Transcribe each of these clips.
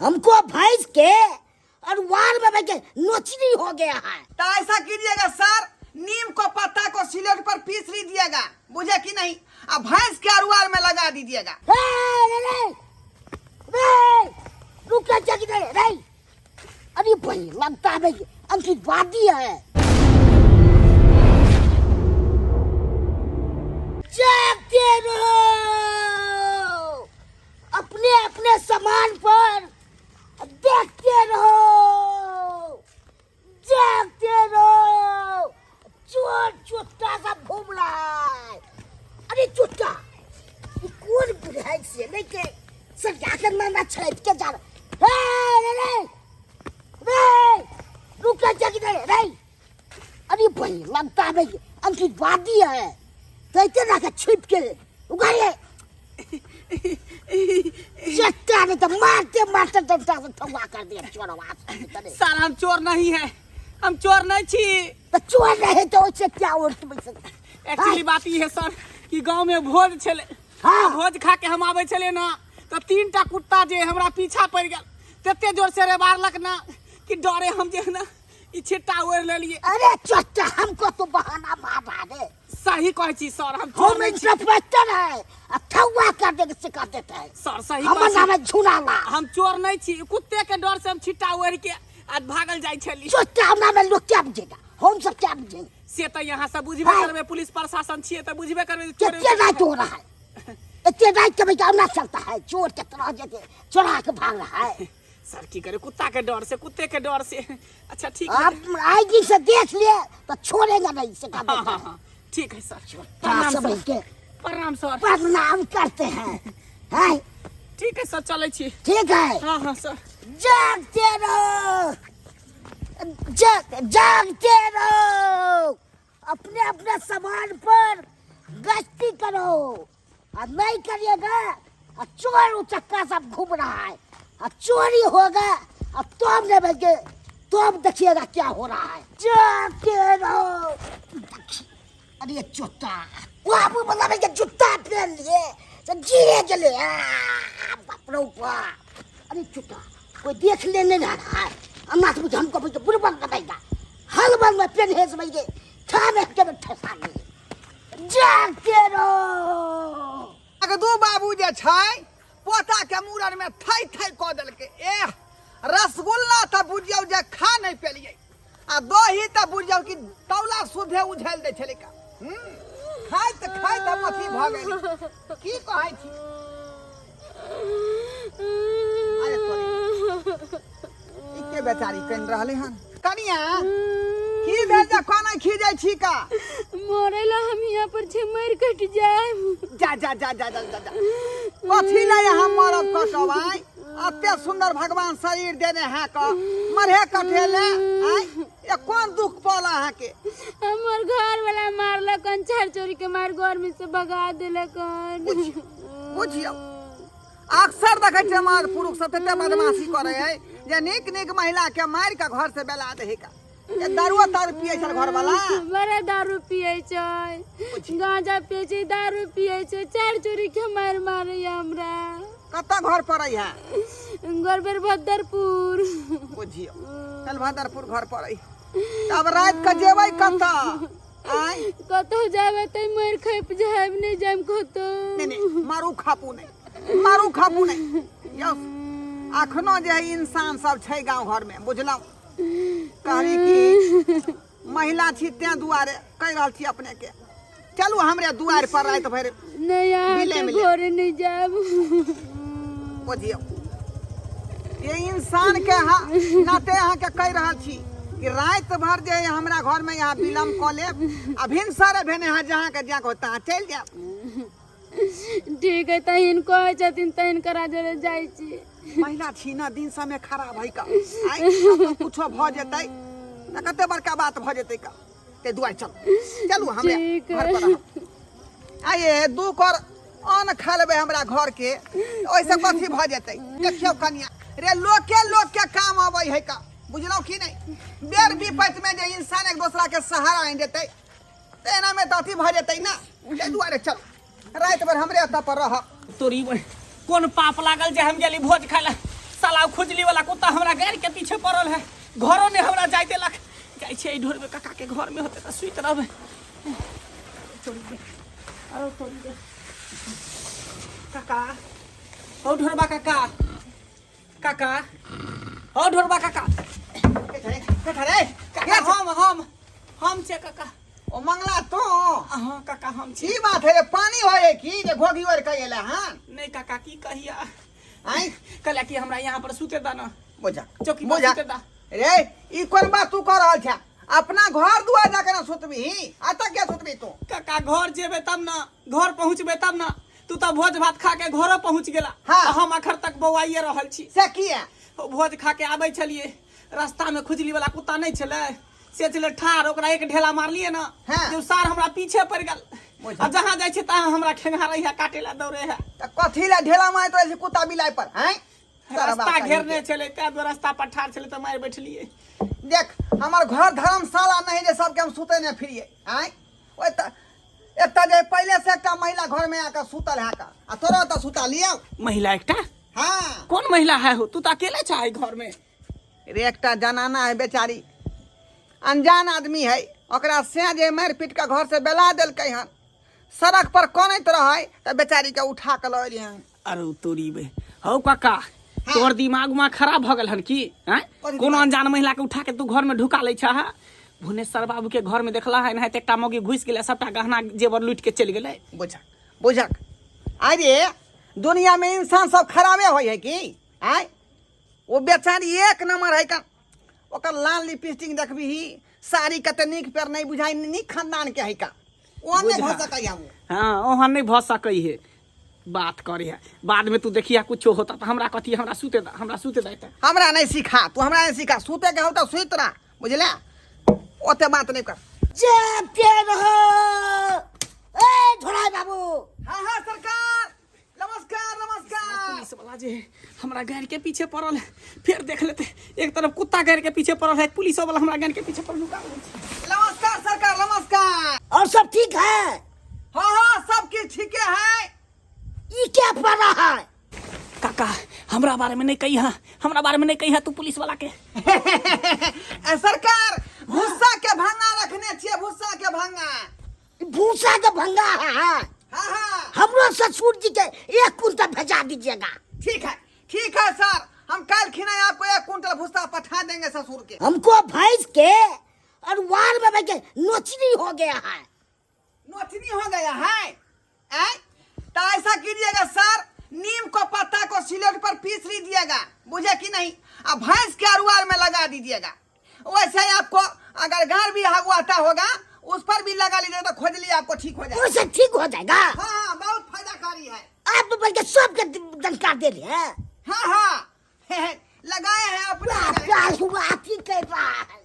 हमको भैंस के और वार में बैठ के नोचनी हो गया है। तो ऐसा कीजिएगा सर, नीम को पत्ता को सिलेट पर पीस लीजिएगा, बुझे कि नहीं, और भैंस के अरुआर में लगा दीजिएगा। ए, रे, रे, रे, रुक जा, जा, रे, रे। अरे भाई लगता है भाई अंकित वादी है। जागते रहो अपने अपने सामान पर, देखते रहो, जागते रहो। चोर चुट्टा सब घूम रहा है। अरे चुट्टा, ये कौन बुढ़ाई से नहीं के सरिया के नाना छेद के जा रहा। ए, रे, रे, रे, रुक जा, जा, रे, रे। अरे भाई लगता है भाई अंकित वादी है, तो इतने ना के छिप के उगाड़िए। चट्टा नहीं तो मारते मारते डंडा से ठुआ कर दिया चोरवा। सर हम चोर नहीं है, हम चोर नहीं छी। तो चोर रहे तो उसे क्या और तुम एक्चुअली बात ई है सर कि गांव में भोज छले। हाँ। भोज खा के हम आवे छले ना, तो तीन टा कुत्ता जे हमरा पीछा पड़ गेल, तते जोर से रे मारलक ना कि डरे हम जे ना ई छिट्टा ओढ़ लेलिए। अरे चट्टा, हमको तो बहाना मार रहा है। सही कहै छी सर, हम चोर हम नहीं छी। इंस्पेक्टर है, अब ठुआ कर दे से कर देते हैं सर सही हमर कहै छी। नाम है झूलाला। हम चोर नहीं छी, कुत्ते के डर से हम छिट्टा ओढ़ के आज भागल जाइ छली। चट्टा हमरा में लोग क्या बुझेगा, हम सब क्या बुझेंगे? से तऽ यहाँ सब बुझबे हाँ। करबै, पुलिस प्रशासन छियै तऽ बुझबे करबै जे चोर। कितने रात हो रहा है, इतने रात के बजे ना चलता है चोर के तरह जैसे चोरा के भाग रहा है। सर की करे, कुत्ता के डर से, कुत्ते के डर से। अच्छा ठीक है। आप आईजी से देख लिए तो छोड़ेगा नहीं से हाँ हाँ हाँ ठीक है सर, हाँ, प्रणाम समझ सर। के प्रणाम सर। प्रणाम करते हैं, हैं? ठीक है सर, चलै छी। ठीक है। हाँ हाँ सर। जागते रहो, जाग जागते रहो, अपने अपने सामान पर गश्ती करो, और नहीं करिएगा और चोर उचक्का सब घूम रहा है और चोरी होगा और तो हम नहीं बच तो अब देखिएगा क्या हो रहा है। जागते रहो। अरे ये जूता वहाँ पर मतलब ये जूता पहन लिए तो गिरे चले, बाप रे बाप। अरे जूता कोई देख लेने ना रहा है, अन्ना से हमको भी तो बुरबक बताएगा। हलबल में पहने से भाई थाने के ठसा नहीं। जागते रहो। अगर दू बाबू जे छै पोता के मूड़न में थई थई कऽ देलकै। एह रसगुल्ला तऽ बुझियौ जे खा नहि पेलियै, आ दही तऽ बुझियौ कि तौला सुधे उझेल दै छलै का। खाइत खाइत हम अथी भऽ गेली। की कहै छी? अरे तोरी, ई के बेचारी कनि रहलै हन? कनिया की भेल जे कोना खीजै छी का? मरे ला हम यहाँ पर छे, मर कट जाए। जा जा जा जा जा जा जा, कथी ले यहाँ मरब कटब? आय एते सुंदर भगवान शरीर देने है क मरहे कटेले? आय ये कोन दुख पड़ल अहाँके? हमर घर वाला मारलक हन, चार चोरी के मार घर में से भगा देलक हन। बुझियौ अक्सर देखै छियै मर्द पुरुष सब तते बदमाशी करै है जे नीक नीक महिला के मारि के घर से बेला दे है का। ये दारुओ तारू पियै छल घर वाला? बड़ा दारू पियै छै, गांजा पियै छै, दारू पियै छै, चार चोरी के मार मारे हमरा। कतऽ घर पड़ै है? घर पर भद्दरपुर। बुझियौ चल भदरपुर घर पड़ै। तब राति के जेबै कतऽ आय? कतौ जाबे त मर खप जायब, नहीं जायब कतौ। नहीं नहीं, मारू खापू नहीं, मारू खापू नहीं। यौ अखनो जे है इंसान सब छै गाँव घर में, बुझलहुँ? कहली कि महिला छी तें दुआरे कहि रहल छी अपने के, चलू हमरे दुआरि पर राति भरि। नहीं अहाँ मिले के मिले। घरे नहीं जायब। बुझियौ ये इंसान के अहाँ नाते अहाँके कहि रहल छी कि राति भर जे हमरा घर में यहाँ विलम्ब कऽ लेब आ भिनसरे भेने अहाँ जहाँ के जहाँ तहाँ चलि जायब। ठीक है, तहिन कहै छथिन तहिन करा जरे जाइ छी। महिला छी ना, दिन समय खराब है का, आइ कतौ कुछो भऽ जेतै तऽ कते बड़का बात भऽ जेतै का। ते दुआरि चलू, चलू हमरे ठीक घर पर रहब। आइए दू कर अन्न खा लेबै हमरा घर के, ओहिसँ कथी भऽ जेतै? देखियौ कनिया रे, लोके लोक के काम अबै है का, बुझलहुँ कि नहि? बेर विपत्ति में जे इंसान एक दोसरा के सहारा आनि देतै तऽ एना में तऽ अथी भऽ जेतै ना। ताहि दुआरे चलू राति भरि हमरे एतऽ पर रहब। तोरी कोन पाप लागल जे हम गेली भोज खाय ला, साला खुजली वाला कुत्ता हमरा गाड़ के पीछे पड़ल है, घरो ने हमरा जाय देलक। जाइ छियै एहि ढोरबे काका के घर में होते तऽ सुति रहबै। तोरी दे, आरो तोरी दे। काका, हौ ढोरबा काका, काका, हौ ढोरबा काका। काका, हम छियै काका। ओ मंगला तू? हाँ काका, हम छी। की बात है रे, पानी होय है की जे घोघी ओढ़ के एला हन? नहीं काका, की कहिया। आँय? कहला कि हमरा यहाँ पर सुते दा ना। बुझा। चौकी पर बुझा। सुते दा। रे ई कोन बात तू कह रहल छा? अपना घर दुआर जाके ना सुतबी, अतः क्या सुतबी तू? काका, घर जेबे तब ना, घर पहुँचबे तब ना। तू तो भोज भात खा के घरो पहुँच गेला। हाँ। आ हम अखर तक बौआइए रहल छी। से किया? ओ भोज खा के आबै छलिए, रास्ता में खुजली वाला कुत्ता नहीं छलै, से छलै ठाढ़, ओकरा एक ढेला मारलिए ना। हाँ। जे सार हमरा पीछे पड़ गेल। बुझल। आ जहाँ जाइ छी तहाँ हमरा खेंघारै है, काटे ला दौड़े है। त कथी ला ढेला मारैत रहै छै कुत्ता बिलाइ पर? हैं, तोरा रास्ता बाप घेरने छलै, तैं दुआरे रास्ता पर ठाढ़ छलै तऽ मारि बैठलिए। देख, हमर घर धर्मशाला नहीं जे सबके हम सुते ने फिरिए। आँय, ओहि त एकटा जे पहिले से एकटा महिला घर में आके सुतल है का, आ तोरा तऽ सुता लियौ। महिला एकटा? हाँ। कौन महिला है हो? तू तो अकेले छा घर में। रे एकटा जनाना है बेचारी, अनजान आदमी है, ओकरा से जे मारि पीट के घर से बेला देलकै हन, सड़क पर कनैत रहै तऽ बेचारी के उठा के लऽ एलियै हन। अरे तोरी बे, हौ काका, तोहर दिमाग उमाग खराब भऽ गेल हन की? हैं? कथी? कोनो अनजान महिला के उठा के तू घर में ढुका लै छह? भुवनेश्वर बाबू के घर में देखला है, नहीं एकटा मौगी घुसि गेलै, सबटा गहना जेवर लूटि के चलि गेलै। बुझक बुझक, अरे दुनिया में इंसान सब खराबे होइ है की? आँय, ओ बेचारी एक नंबर है का, ओकर लाल लिपस्टिक देखबही, साड़ी कते नीक पेर नहीं बुझाइ, नीक खानदान के है का, ओ नहीं भऽ सकैया ओ। हाँ, ओहन नहीं भऽ सकै है, बात करे है। बाद में तू देखिया, कुछो होता तो हमरा कथी, हमरा सुते दा, हमरा सुते दा एतऽ। हमरा नहीं सिखा तू, हमरा नहीं सिखा। सुते के हो तऽ सुति रह, बुझले? ओते बात नहीं कर। जागते रहो। ए ढोराई बाबू। हाँ हाँ सरकार, नमस्कार नमस्कार। पुलिस वाला जे हमरा गाड़ के पीछे पड़ल है, फिर देख लेते। एक तरफ कुत्ता गाड़ के पीछे पड़ल है, पुलिस वाला हमरा गाड़ के पीछे पड़ल, रुका रहल छै। नमस्कार सरकार, नमस्कार। और सब ठीक है? हाँ हाँ, सब किछ ठीके है। ई क्या पड़ रहा है? काका, हमरा बारे में नहीं कही है, हमरा बारे में नहीं कही है तू पुलिस वाला के। ए सरकार, भूसा के भंगा रखने छियै, भूसा के भंगा। भूसा के भंगा है? हाँ हाँ। हमरो ससुर जी के 1 कुंटल भेजा दीजिएगा। ठीक है ठीक है सर, हम कल खिना आपको 1 कुंटल भूसा पठा देंगे ससुर के। हमको भैंस के और वार में के नोचनी हो गया है। नोचनी हो गया है? ऐ? तो ऐसा कीजिएगा सर, नीम को पत्ता को सिलेट पर पीस लीजिएगा, बुझे कि नहीं, और भैंस के अरुआर में लगा दीजिएगा। वैसे ही आपको अगर घर भी हगुआता होगा उस पर भी लगा लीजिएगा तो खोजली आपको ठीक हो जाएगा। उससे ठीक हो जाएगा? हाँ हाँ, बहुत फायदाकारी है। आप तो बल्कि सबके जानकार दे रहे हैं। हाँ हाँ, लगाए हैं अपने। प्यार हुआ ठीक कर रहा है,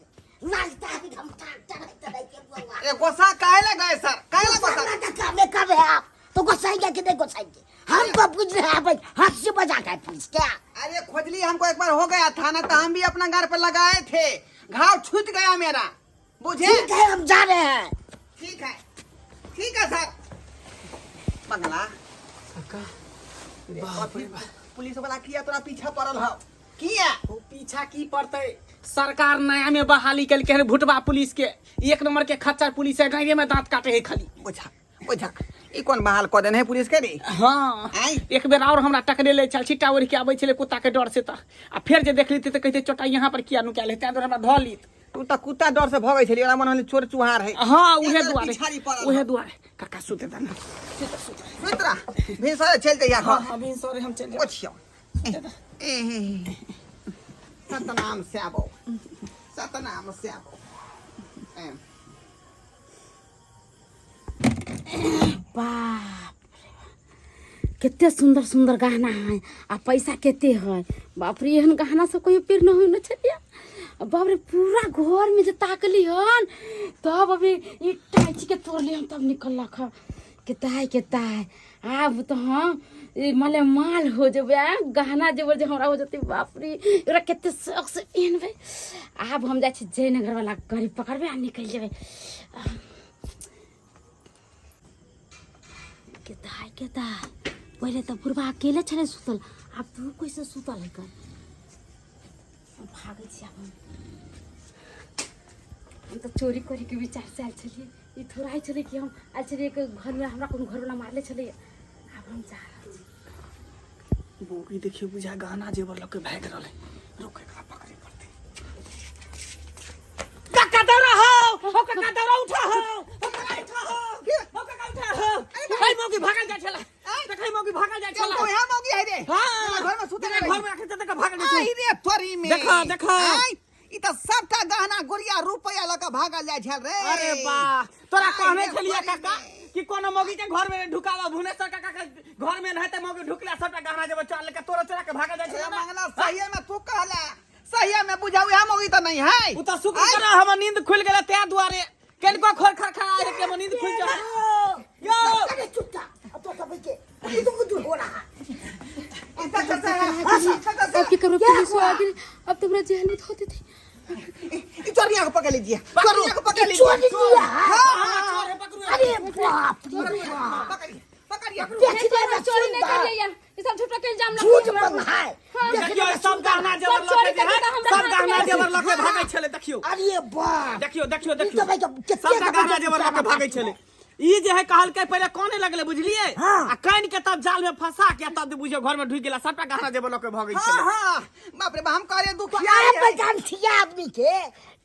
लगता है कि हम डॉक्टर है तरह के बोला। अरे गुस्सा काहे लगा सर, काहे लगा गुस्सा? का काम कर रहे हैं आप तो गुस्साएंगे कि नहीं गुस्साएंगे? हमको पूछ रहे हैं आप, हंसी मजाक है पुलिस क्या? अरे खोजली हमको एक बार हो गया था ना, तो हम भी अपना घर पर लगाए थे, घाव छूट गया मेरा, बुझे? ठीक है, हम जा रहे हैं। ठीक है ठीक है सर। बंगला पुलिस वाला किया तोरा पीछा पड़ल हौ? किया? ओ पीछा की पड़तै, सरकार नया में बहाली केलकै हन भुटबा पुलिस के, एक नंबर के खच्चर पुलिस है, गाँवे में दांत काटे है खाली। बुझा बुझा, ई कोन बहाल कऽ देने है पुलिस के रे? हाँ। आँय? एक बेर और हमरा टकरे ले चल, छिट्टा ओढ़ के आबै छलै कुत्ता के डर से तऽ, आ फेर जे देख लेतै तऽ कहतै चोटा यहाँ पर किया नुकायल है, तैं दुआरे हमरा धऽ लीत। तू तऽ कुत्ता डर से भगै छली, ओकरा मन होलै चोर चुहार है। हाँ, उहे एकर दुआरे। पिछाड़ी पड़ल उहे हौ। दुआरे। काका, सुते दा ना। सुति रह, भिनसरे चलि जइहा घर। हाँ हाँ, भिनसरे हम चलि जायब। ओछियौ। ए, सतनाम श्याबो, सतनाम श्याबो। ए, बाप रे, कते सुंदर सुंदर गहना है आ पैसा कते है। बाप रे, एहन गहना सब कहियो पहिरने होइ न छलियै। बाप रे, पूरा घर में जे ताकली हन तब अभी ई टाइच के तोड़ली हन तब निकललक हन। केताय केताय, आब तो हम ई माले माल हो जेबै, आ गहना जेवर जे हमरा हो जेतै। बाप रे, एकरा कते शौक से पहिनबै। आब हम जाइ छी जयनगर वाला गाड़ी पकड़बै आ निकलि जेबै। केताय केताय, पहिले तऽ बुढ़बा अकेले छलै सुतल, आब तू कैसे सुतल है कर? भागै छी आब हम। हम तऽ चोरी करैके विचारसँ आयल छलियै, ई थोड़ा आयल छलै कि हम आयल छलियै कि घरमे हमरा कोनो घरवला मारले छलैए। आब हम जा रहल छी। बोगी देखियो, बुझा गहना जेवर लऽ के भागि रहल है। रुक, एकरा पकड़े पड़तै। काका दौड़ा हो, हो काका दौड़ा, उठा हो, हो काका उठा हो, हो काका उठा हो। है मौगी भागल जाइ छला, देखै मौगी भागल जाइ छला। तो यहाँ मौगी है रे? हां। घर में सुते घर में रखे तक भागल जाइ आई छै। रे तोरी में। देखा, देखा। आई, ई त सबटा गहना गुड़िया रुपया लऽ के भागल जाइ छल रे। अरे वाह, तोरा आई कहने रे छलियै तोरी काका में। कि कोनो मौगी के घर में ढुकावा। भुवनेश्वर काका के घर में नहीं मौगी ढुकला, सबटा गहना जेवर चोरा लेके तोरा चोरा के भागल जाइ अरे छलै ना। मंगला, सहिए में तू कहला, सहिए में बुझाऊ यहाँ मौगी त नहीं है। उ त शुक्र कर हमर नींद खुल गेलै, तै दुआरे कनिको खोर खर खर आए के हमर नींद खुल जाए यो। अरे चुपचाप, अब तो सब के गुदु गुदु हो रहा है। इंस्पेक्टर साहब, इंस्पेक्टर अब साहब। की करो, पुलिस आ गेल, अब तो हमरा जेल में धो देते। ई चोरिया को पकड़ लीजिए, चोरिया को पकड़ लीजिए। चोरी किया है? हाँ, चोर है, पकड़ू। अरे बाप रे बाप। पकड़िए, पकड़िए। देखने में चोरी नहीं सुंदर करिए यार, ये सब झूठा के इल्जाम झूठ लगा। बन है। देखने देखियो में सब सुंदर। गहना जेवर सब लऽ चोरी के जे है, करके हमरा सब हाथ में गहना आयल। जेवर लऽ के भागै छलै, देखियो। अरे बाप, देखियो, देखियो। ई देखियो, तो भाई कितने सबटा के गहना जेवर लऽ के भागै छलै। ई जे है कहलकै, पहिले काने लगले, बुझलियै? हाँ। आ कान के तब जाल में फंसा के तब बुझियो घर में ढुकि गेला, सबटा गहना जेवर लऽ के भागै हाँ छलै। हाँ, बाप रे बाप, हम कहलिए दुखिया आप है। पहचान आदमी के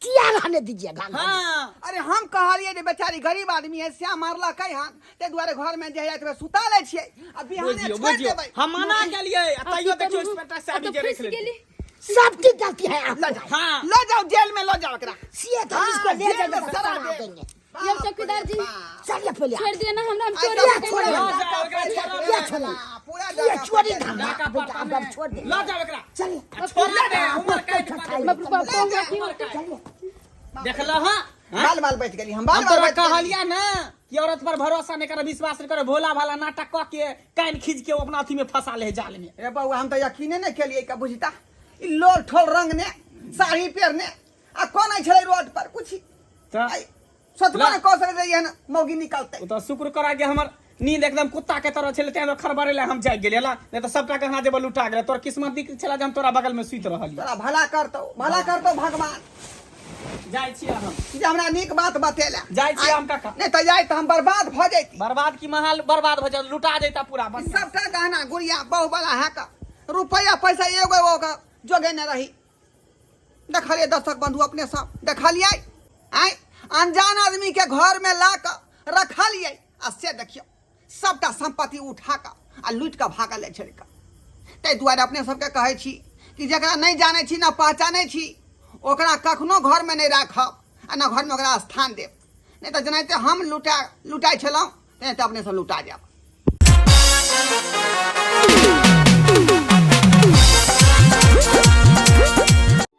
किया रहने दीजिए गाना। हाँ। अरे हम कहलिए जे बेचारी गरीब आदमी है, श्याम मारलकै हन, ताहि दुआरे घर में जे है तऽ सुता लै छियै आ बिहाने बुझियो, छोड़ि बुझियो, देबै। हम मना गेलियै आ अब तैयो की देखियो, करू? इंस्पेक्टर अब साहब तो जे रख फंस गेली। सबकी गलती है आपका। लऽ जाओ। हाँ। लऽ जाओ, जेल में लऽ जाओ एकरा। सीए तो हम इसको हाँ, ले जेल जाएंगे में तो सड़ा सड़ा दे। देंगे। ये चौकीदार जी। चलिए पहले छोड़ दिए ना हमरा, हम आई चोरी तो नहीं छोड़ करिए। लऽ जाओ एकरा, छोड़ा। क्या छोड़ा? पूरा ये डाका चोरी पकड़ धंधा डाका पड़ता अब है। छोड़ दे। लऽ जाओ एकरा। चलिए। आ छोड़ा दे, उमर काटि पादे। बाप रे बाप, हमरा की होतै? चलिए। देखल हँ? बाल बाल बचि गेली हम, बाल हम बाल तोरा बचि गेली। कहलिया ना कि औरत पर भरोसा नहीं कर, विश्वास नहीं कर, भोला भाला नाटक कऽ के कान खींच के ओ अपना अथी में फंसा ले है जाल में। रे बौआ, हम तऽ यकीने नहि केलियै का बुझता, ई लोल ठोल रंग ने साड़ी पहिरने आ कोन आइ छलै रोड पर कुछ तऽ आइ सोचबो ला। नहि कऽ सकैत रहियै एहन मौगी निकलतै। ओ तऽ शुक्र करा के हमर नींद एकदम कुत्ता के तरह छलै, तें खड़बड़ेला हम जागि गेलियै ला, नहीं तऽ सबटा गहना जेबर लुटा गेलै। तोर किस्मत नीक छला जे हम तोरा बगल में सुति रहलियै। तोरा भला करतौ, भला करतौ भगवान। जाइ छियै हम। जे हमरा नीक बात बतेला। जाइ छियै हम काका। नहि तऽ जाइ तऽ हम बर्बाद भऽ जैती। बर्बाद की, महाल बर्बाद भऽ जायत, लुटा जैता पूरा बढ़िआँ। सबटा गहना गुड़िया बहु वाला है का रुपया पैसा एगो एगो के जोगेने रही। देखलियै दर्शक बंधु, अपने सब देखलियै, आँय, अनजान आदमी के घर में ला कऽ रखलियै आ से देखियौ सबटा संपत्ति उठा कऽ आ लूटि कऽ भागल जाइ छलै। ताहि दुआरे अपने सबके कहै छी कि जकरा नहि जानै छी, ना पहचानै छी, ओकरा कखनो घरमे नहि राखब आ ना घरमे ओकरा स्थान देब, नहि तऽ जेनाहिते हम लुटाइ छलहुँ तेनाहिते अपने सब लुटा जायब।